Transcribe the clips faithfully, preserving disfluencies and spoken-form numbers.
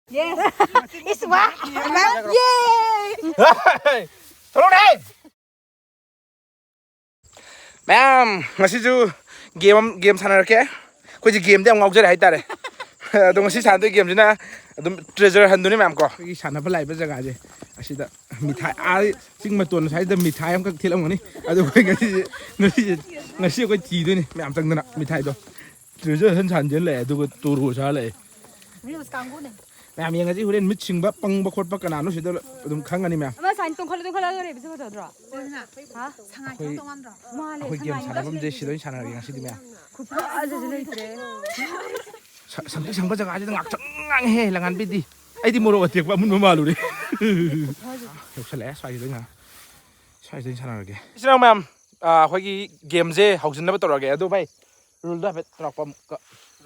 Yes. It's what? Yay! ꯊꯣꯛꯂꯛꯑꯣꯅꯦ! ꯃꯌꯥꯝ, ꯉꯁꯤꯁꯨ game ꯑꯃ, ꯒꯦꯝ ꯁꯥꯟꯅꯔꯛꯀꯦ꯫ ꯑꯩꯈꯣꯏꯁꯦ ꯒꯦꯝꯗ ꯌꯥꯝ ꯉꯥꯎꯖꯔꯦ ꯍꯥꯏꯇꯥꯔꯦ꯫ ꯑꯗꯣ ꯉꯁꯤ ꯁꯥꯟꯅꯗꯣꯏ ꯒꯦꯝꯁꯤꯅ ꯑꯗꯨꯝ ꯇ꯭ꯔꯦꯖꯔ ꯍꯟꯗꯣꯏꯅꯤ ꯃꯌꯥꯝ ꯀꯣ꯫ ꯑꯩꯈꯣꯏꯒꯤ ꯁꯥꯟꯅꯕ ꯂꯥꯛꯏꯕ ꯖꯒꯥꯁꯦ ꯑꯁꯤꯗ ꯃꯤꯊꯥꯏ, ꯑꯥ, ꯆꯤꯡ ꯃꯇꯣꯟ ꯁ꯭ꯋꯥꯏꯗ ꯃꯤꯊꯥꯏ ꯑꯃꯈꯛ ꯊꯦꯠꯂꯝꯒꯅꯤ꯫ ꯑꯗꯣ ꯑꯩꯈꯣꯏ ꯉꯁꯤꯁꯦ, ꯉꯁꯤ, ꯉꯁꯤ ꯑꯩꯈꯣꯏ ꯊꯤꯗꯣꯏꯅꯤ ꯃꯌꯥꯝ ꯆꯪꯗꯅ ꯃꯤꯊꯥꯏꯗꯣ꯫ ꯇ꯭ꯔꯦꯖꯔ ꯍꯟ ꯁꯥꯟꯖꯤꯟ ꯂꯩ, ꯑꯗꯨꯒ ꯇꯣꯔꯣ ꯁꯥ ꯂꯩ꯫ ꯔꯤꯜꯁ ꯀꯥꯡꯕꯨꯅꯦ꯫ ꯃꯌꯥꯝ ꯌꯦꯡꯉꯁꯤ, ꯍꯣꯔꯦꯟ ꯃꯤꯠ ꯁꯤꯡꯕ, ꯄꯪꯕ ꯈꯣꯠꯄ ꯀꯅꯥꯅꯣ ꯁꯤꯗ ꯑꯗꯨꯝ ꯈꯪꯉꯅꯤ ꯃꯌꯥꯝ꯫ ꯑꯃ ꯁꯨꯃꯥꯏꯅ ꯇꯣꯡꯈꯠꯂ ꯇꯣꯡꯈꯠꯂꯒ ꯂꯩꯕꯁꯤ ꯐꯖꯗ꯭ꯔꯣ? ꯁꯉꯥꯏ ꯑꯩꯈꯣꯏ, ꯊꯣꯡ ꯇꯣꯉꯥꯟꯗ꯭ꯔꯣ? ꯃꯥꯜꯂꯦ, ꯑꯩꯈꯣꯏ ꯒꯦꯝ ꯁꯉꯥꯏ ꯁꯥꯟꯅꯐꯝꯁꯦ ꯂꯩꯕꯁꯦ꯫ ꯁꯤꯗ ꯑꯣꯏꯅ ꯁꯥꯟꯅꯔꯒꯦ ꯉꯁꯤꯗꯤ ꯃꯌꯥꯝ꯫ ꯈꯨꯐꯖꯁꯨ ꯂꯩꯇ꯭ꯔꯦ꯫ ꯁ-, ꯁꯪꯇ꯭ꯔꯤꯛ ꯁꯪꯕ ꯖꯒꯥꯁꯤꯗ ꯉꯥꯛꯇꯪ ꯉꯥꯡꯉꯦꯍꯦ ꯂꯪꯉꯥꯟꯕꯤꯗꯤ꯫ ꯑꯩꯗꯤ ꯃꯣꯔꯣꯛ ꯑꯇꯦꯛꯄ ꯑꯃꯨꯟꯕ ꯃꯥꯜꯂꯨꯔꯦ꯫ ꯌꯧꯁꯜꯂꯛꯑꯦ ꯁ꯭ꯋꯥꯏꯁꯤꯗ ꯉꯥꯏꯍꯥꯛ꯫ ꯁ꯭ꯋꯥꯏꯁꯤꯗ ꯑꯣꯏꯅ ꯁꯥꯟꯅꯔꯒꯦ꯫ ꯏꯆꯤꯟ ꯏꯅꯥꯎ ꯃꯌꯥꯝ, ꯑꯥ, ꯑꯩꯈꯣꯏꯒꯤ ꯒꯦꯝꯁꯦ ꯍꯧꯖꯤꯟꯅꯕ ꯇꯧꯔꯒꯦ꯫ ꯑꯗꯣ ꯚꯥꯏ, ꯔꯨꯜꯗꯣ ꯍꯥꯏꯐꯦꯠ ꯇꯧꯔꯛꯄ ꯑꯃꯨꯛꯀ꯫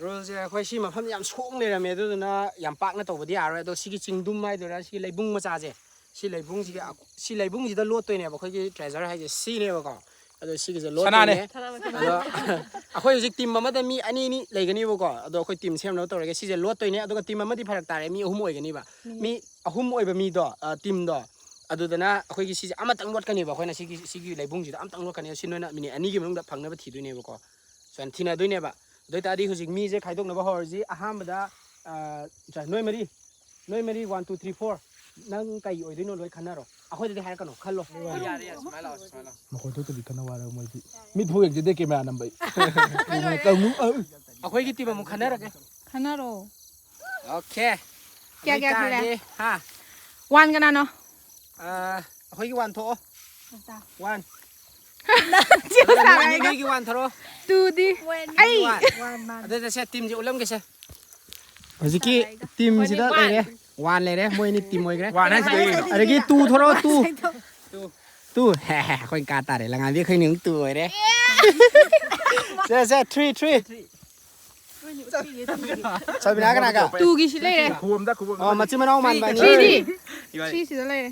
ꯔꯨꯜꯁꯦ ꯑꯩꯈꯣꯏ ꯁꯤ ꯃꯐꯝ ꯌꯥꯝ ꯁꯣꯡ ꯂꯩꯔꯝꯃꯦ, ꯑꯗꯨꯗꯨꯅ ꯌꯥꯝ ꯄꯥꯛꯅ ꯇꯧꯕꯗꯤ ꯌꯥꯔꯣꯏ꯫ ꯑꯗꯣ ꯁꯤꯒꯤ ꯆꯤꯡꯗꯨꯝ ꯍꯥꯏꯗꯣꯏꯔꯥ, ꯁꯤꯒꯤ ꯂꯩꯕꯨꯡ ꯃꯆꯥꯁꯦ, ꯁꯤ ꯂꯩꯕꯨꯡꯁꯤꯒꯤ, ꯁꯤ ꯂꯩꯕꯨꯡꯁꯤꯗ ꯂꯣꯠꯇꯣꯏꯅꯦꯕ ꯑꯩꯈꯣꯏꯒꯤ ꯇ꯭ꯔꯦꯖꯔ ꯍꯥꯏꯁꯦ, ꯁꯤꯅꯦꯕꯀꯣ꯫ ꯑꯗꯣ ꯁꯤꯒꯤꯁꯦ ꯁꯅꯥꯅꯦ꯫ ꯂꯣꯠꯇꯣꯏꯅꯦ꯫ ꯑꯗꯣ ꯑꯩꯈꯣꯏ ꯍꯧꯖꯤꯛ ꯇꯤꯝ ꯑꯃꯗ ꯃꯤ ꯑꯅꯤ ꯑꯅꯤ ꯂꯩꯒꯅꯤꯕꯀꯣ꯫ ꯑꯗꯣ ꯑꯩꯈꯣꯏ ꯇꯤꯝ ꯁꯦꯝꯅꯕ ꯇꯧꯔꯒꯦ꯫ ꯁꯤꯁꯦ ꯂꯣꯠꯇꯣꯏꯅꯦ, ꯑꯗꯨꯒ ꯇꯤꯝ ꯑꯃꯗꯤ ꯐꯔꯛ ꯇꯥꯔꯦ, ꯃꯤ ꯑꯍꯨꯝ ꯑꯣꯏꯒꯅꯤꯕ꯫ ꯃꯤ ꯑꯍꯨꯝ ꯑꯣꯏꯕ ꯃꯤꯗꯣ, ꯑ, ꯇꯤꯝꯗꯣ, ꯑꯗꯨꯗꯅ ꯑꯩꯈꯣꯏꯒꯤ ꯁꯤꯁꯦ ꯑꯃꯇꯪ ꯂꯣꯠꯀꯅꯦꯕ꯫ ꯑꯩꯈꯣꯏꯅ ꯁꯤꯒꯤ, ꯁꯤꯒꯤ ꯂꯩꯕꯨꯡꯁꯤꯗ ꯑꯃꯇꯪ ꯂꯣꯠꯀꯅꯤ꯫ ꯁꯤ ꯅꯣꯏꯅ ꯃꯤꯅꯤꯠ ꯑꯅꯤꯒꯤ ꯃꯅꯨꯡꯗ ꯐꯪꯅꯕ ꯊꯤꯗꯣꯏꯅꯦꯕꯀꯣ꯫ ꯁꯨꯃꯥꯏꯅ ꯊꯤꯅꯗꯣꯏꯅꯦꯕ꯫ ꯑꯗꯨ ꯑꯣꯏ ꯇꯥꯔꯗꯤ ꯍꯧꯖꯤꯛ ꯃꯤꯁꯦ ꯈꯥꯏꯗꯣꯛꯅꯕ ꯍꯧꯔꯁꯤ꯫ ꯑꯍꯥꯟꯕꯗ, ꯑ, ꯅꯣꯏ ꯃꯔꯤ, ꯅꯣꯏ ꯃꯔꯤ, one, two, three, four꯫ ꯅꯪ ꯀꯩ ꯑꯣꯏꯗꯣꯏꯅꯣ ꯂꯣꯏ ꯈꯟꯅꯔꯣ꯫ ꯑꯩꯈꯣꯏꯗꯗꯤ ꯍꯥꯏꯔꯛꯀꯅꯨ, ꯈꯜꯂꯣ꯫ ꯌꯥꯔꯦ, ꯌꯥꯔꯦ, ꯁꯨꯃꯥꯏꯅ ꯂꯥꯛꯑꯣ, ꯁꯨꯃꯥꯏꯅ ꯂꯥꯛꯑꯣ꯫ ꯃꯈꯣꯟ ꯊꯣꯛꯇꯕꯤ ꯈꯟꯅ ꯋꯥꯔꯕ ꯃꯣꯏꯗꯤ꯫ ꯃꯤꯠ ꯐꯥꯎ ꯌꯦꯡꯖꯗꯦ ꯀꯦꯃꯦꯔꯥ ꯅꯝꯕꯩ꯫ ꯇꯧꯅꯨ, ꯑ꯫ ꯑꯩꯈꯣꯏꯒꯤ ꯇꯤꯝ ꯑꯃꯨꯛ ꯈꯟꯅꯔꯒꯦ꯫ ꯈꯟꯅꯔꯣ꯫ ꯑꯣꯀꯦ꯫ ꯀꯌꯥ, ꯀꯌꯥ ꯈꯜꯂꯦ? ꯑꯗꯨ ꯑꯣꯏꯇꯥꯔꯗꯤ, ꯍꯥ? ꯋꯥꯟ ꯀꯅꯥꯅꯣ? ꯑ, ꯑꯩꯈꯣꯏꯒꯤ ꯋꯥꯟ ꯊꯣꯛꯑꯣ꯫ ꯋꯥꯟ꯫ ꯅꯪ ꯆꯦ ꯑꯗꯨꯒ ꯅꯣꯏ, ꯁꯥꯔꯒ ꯅꯣꯏꯒꯤ ꯋꯥꯟ ꯊꯣꯔꯛꯑꯣ꯫ ꯇꯨꯗꯤ꯫ ꯅꯣꯏꯒꯤ ꯑꯩ꯫ ꯋꯥꯟ꯫ ꯑꯗꯨꯗ ꯁꯦ, ꯇꯤꯝꯁꯦ ꯎꯠꯂꯝꯒꯦꯁꯦ꯫ ꯍꯧꯖꯤꯛꯀꯤ ꯇꯤꯝꯁꯤꯗ ꯋꯥꯟ꯫ ꯂꯩꯔꯦ꯫ ꯋꯥꯟ ꯂꯩꯔꯦ, ꯃꯣꯏ ꯑꯅꯤ ꯇꯤꯝ ꯑꯣꯏꯈ꯭ꯔꯦ꯫ ꯋꯥꯟ ꯍꯥꯏꯁꯤꯗꯤ ꯀꯩꯅꯣ? ꯑꯗꯒꯤ ꯇꯨ ꯊꯣꯔꯛꯑꯣ, ꯇꯨ꯫ ꯇꯨ꯫ ꯇꯨ꯫ ꯍꯦ, ꯍꯦ, ꯑꯩꯈꯣꯏ ꯀꯥ ꯇꯥꯔꯦ꯫ ꯂꯪꯉꯥꯟꯕꯤ ꯑꯩꯈꯣꯏ ꯑꯅꯤ ꯑꯃꯨꯛ ꯇꯨ ꯑꯣꯏꯔꯦ꯫ ꯁꯦ, ꯁꯦ, ꯊ꯭ꯔꯤ, ꯊ꯭ꯔꯤ꯫ ꯁꯜꯕꯤꯅꯥ ꯀꯅꯥꯒ? ꯇꯨꯒꯤ ꯁꯤ ꯂꯩꯔꯦ꯫ ꯈꯨꯕꯣꯝꯗ, ꯈꯨꯕꯣꯝꯗ꯫ ꯑꯣ, ꯃꯆꯤꯟ ꯃꯅꯥꯎ ꯃꯥꯟꯕ ꯑꯅꯤ꯫ ꯊ꯭ꯔꯤꯗꯤ? ꯏꯕꯥꯅꯤ꯫ ꯊ꯭ꯔꯤ ꯁꯤꯗ ꯂꯩꯔꯦ꯫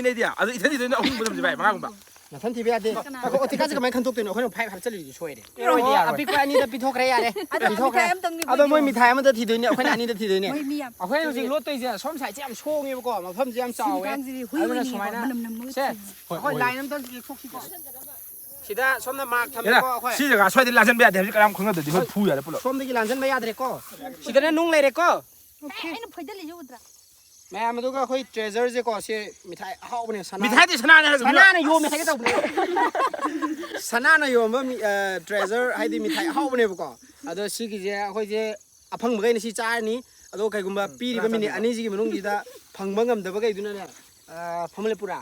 ꯌꯥꯝꯃꯤꯅꯦ ꯑꯩꯗꯤ꯫ ꯑꯗꯨ ꯏꯊꯟ ꯏꯊꯟꯗ ꯑꯍꯨꯝ ꯄꯨꯟꯅꯕꯁꯦ ꯚꯥꯏ, ꯃꯉꯥꯒꯨꯝꯕ꯫ ꯅꯊꯟ ꯊꯤꯕ ꯌꯥꯗꯦ꯫ ꯉꯥꯏꯈꯣ, ꯑꯣꯇꯤꯀꯥꯁꯦ ꯀꯃꯥꯏꯅ ꯈꯟꯗꯣꯛꯇꯣꯏꯅꯣ? ꯑꯩꯈꯣꯏꯅ five ꯍꯥꯞꯆꯜꯂꯤꯗꯨꯗꯤ ꯁꯣꯏꯔꯦ꯫ ꯄꯤꯔꯣꯏꯗꯤ ꯌꯥꯔꯣꯏ꯫ ꯑꯄꯤꯛꯄ ꯑꯅꯤꯗ ꯄꯤꯊꯣꯛꯈ꯭ꯔꯦ, ꯌꯥꯔꯦ꯫ ꯑꯗꯣ ꯄꯤꯊꯣꯛꯈ꯭ꯔꯦ꯫ ꯃꯤꯊꯥꯏ ꯑꯃꯇꯪꯗꯤ ꯑꯗꯣ ꯃꯣꯏ ꯄꯤꯊꯣꯛꯑꯣ꯫ ꯃꯤꯊꯥꯏ ꯑꯃꯗ ꯊꯤꯗꯣꯏꯅꯦ, ꯑꯩꯈꯣꯏꯅ ꯑꯅꯤꯗ ꯊꯤꯗꯣꯏꯅꯦ꯫ ꯃꯣꯏ ꯃꯤ ꯌꯥꯝ ꯑꯩꯈꯣꯏ ꯍꯧꯖꯤꯛ ꯂꯣꯠꯇꯣꯏꯁꯦ ꯁꯣꯝ side ꯁꯦ ꯌꯥꯝ ꯁꯣꯡꯉꯦꯕꯀꯣ, ꯃꯐꯝꯁꯦ ꯌꯥꯝ ꯁꯤ ꯆꯥꯎꯋꯦ꯫ ꯃꯇꯥꯡꯁꯤꯗꯤ ꯍꯨꯏ ꯑꯗꯨꯅ ꯑꯣꯏꯅꯤꯡꯉꯦꯀꯣ, ꯁꯨꯃꯥꯏꯅ ꯃꯅꯝ ꯅꯝꯕꯒ ꯁꯦ, ꯊꯤꯕ꯫ ꯍꯣꯏ, ꯑꯩꯈꯣꯏ ꯍꯣꯏ꯫ Line ꯑꯝꯇꯪ ꯌꯦꯛꯊꯣꯛꯁꯤꯀꯣ꯫ ꯁꯤꯗ ꯁꯣꯝꯗ mark ꯊꯝꯃꯦꯀꯣ ꯑꯩꯈꯣꯏ꯫ ꯁꯤ ꯖꯒꯥ ꯁ꯭ꯋꯥꯏꯗ ꯂꯥꯟꯁꯤꯟꯕ ꯌꯥꯗꯦ, ꯍꯧꯖꯤꯛ ꯀꯅꯥꯝ ꯈꯪꯅꯗ꯭ꯔꯗꯤ ꯑꯩꯈꯣꯏ ꯐꯨ ꯌꯥꯔꯦ ꯄꯨꯂꯞ꯫ ꯁꯣꯝꯗꯒꯤ ꯂꯥꯟꯁꯤꯟꯕ ꯌꯥꯗ꯭ꯔꯦꯀꯣ꯫ ꯁꯤꯗꯅ ꯅꯨꯡ ꯂꯩꯔꯦꯀꯣ꯫ ꯑꯦ, ꯑꯩꯅ ꯐꯣꯏꯗꯠꯂꯤꯁꯦ ꯎꯗ꯭ꯔꯥ? ꯃꯌꯥꯝ ꯑꯗꯨꯒ ꯑꯩꯈꯣꯏ treasure ꯁꯦꯀꯣ, ꯁꯤ ꯃꯤꯊꯥꯏ ꯑꯍꯥꯎꯕꯅꯦ, ꯁꯅꯥ-, ꯃꯤꯊꯥꯏꯗꯤ ꯁꯅꯥꯅꯦ ꯍꯥꯏꯔꯒ ꯁꯅꯥꯅ ꯌꯣꯝꯃꯦ ꯍꯥꯏꯒꯦ ꯇꯧꯕꯅꯦ꯫ ꯁꯅꯥꯅ ꯌꯣꯝꯕ ꯃꯤ-, ꯑ, treasure ꯍꯥꯏꯗꯤ ꯃꯤꯊꯥꯏ ꯑꯍꯥꯎꯕꯅꯦꯕꯀꯣ꯫ ꯑꯗꯣ ꯁꯤꯒꯤꯁꯦ ꯑꯩꯈꯣꯏꯁꯦ ꯑꯐꯪꯕꯈꯩꯅ ꯁꯤ ꯆꯥꯔꯅꯤ꯫ ꯑꯗꯣ ꯀꯩꯒꯨꯝꯕ ꯎꯝ, ꯄꯤꯔꯤꯕ ꯀꯅꯥ minute ꯆꯥꯗꯣꯏꯕ? ꯑꯅꯤꯁꯤꯒꯤ ꯃꯅꯨꯡꯁꯤꯗ ꯐꯪꯕ ꯉꯝꯗꯕꯈꯩꯗꯨꯅꯅꯦ, ꯑ, ꯐꯝꯂꯦ ꯄꯨꯔꯥ꯫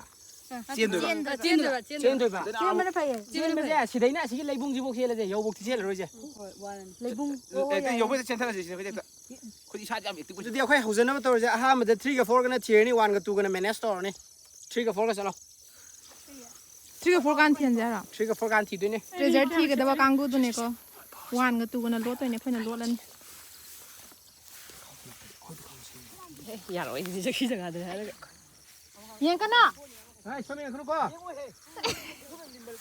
ꯆꯦꯟꯗꯣꯏꯕ꯫ ꯆꯦꯟꯗꯣꯏꯕ, ꯆꯦꯟꯗꯣꯏꯕ꯫ ꯆꯦꯟꯗꯣꯏꯕ꯫ ꯆꯦꯟꯕꯅ ꯐꯩꯌꯦ꯫ ꯆꯦꯟꯕꯁꯦ ꯁꯤꯗꯩꯅ ꯑꯁꯤꯒꯤ ꯂꯩꯕꯨꯡꯁꯤꯐꯥꯎ ꯆꯦꯜꯂꯁꯦ, ꯌꯧꯕꯧꯇꯤ ꯆꯦꯜꯂꯔꯣꯏꯁꯦ꯫ ꯍꯣꯏ, ꯋꯥꯔꯅꯤ꯫ ꯂꯩꯕꯨꯡ꯫ ꯑꯦ, ꯑꯣ, ꯌꯥꯏ, ꯌꯧꯕꯩꯗ ꯆꯦꯟꯊꯔꯁꯦ ꯁꯤꯗ ꯍꯧꯖꯤꯛꯇ꯫ ꯑꯩꯈꯣꯏꯗꯤ ꯏꯁꯥꯁꯦ ꯌꯥꯝ active ꯑꯣꯏꯁꯦ꯫ ꯑꯗꯨꯗꯤ ꯑꯩꯈꯣꯏ ꯍꯧꯖꯅꯕ ꯇꯧꯔꯁꯦ꯫ ꯑꯍꯥꯟꯕꯗ three ꯒ four ꯒꯅ ꯊꯤꯔꯅꯤ, one ꯒ two ꯒꯅ manage ꯇꯧꯔꯅꯤ꯫ Three ꯒ four ꯒ ꯆꯠꯂꯣ꯫ Three ꯒ four ꯀꯥꯟ ꯊꯤꯍꯟꯁꯦ ꯍꯥꯏꯔꯣ? Three ꯒ four ꯀꯥꯟ ꯊꯤꯗꯣꯏꯅꯦ꯫ Treasure ꯊꯤꯒꯗꯕ ꯀꯥꯡꯕꯨꯗꯨꯅꯦꯀꯣ꯫ One ꯒ two ꯒꯅ ꯂꯣꯠꯇꯣꯏꯅꯦ, ꯑꯩꯈꯣꯏꯅ ꯂꯣꯠꯂꯅꯤ꯫ ꯑꯦ, ꯌꯥꯔꯣꯏ, ꯁꯤ ꯖꯒꯥꯗ ꯍꯥꯏꯔꯒ꯫ ꯌꯦꯡꯀꯅꯣ꯫ ꯍꯥꯏ, ꯁꯣꯝ ꯌꯦꯡꯈ꯭ꯔꯣꯀꯣ꯫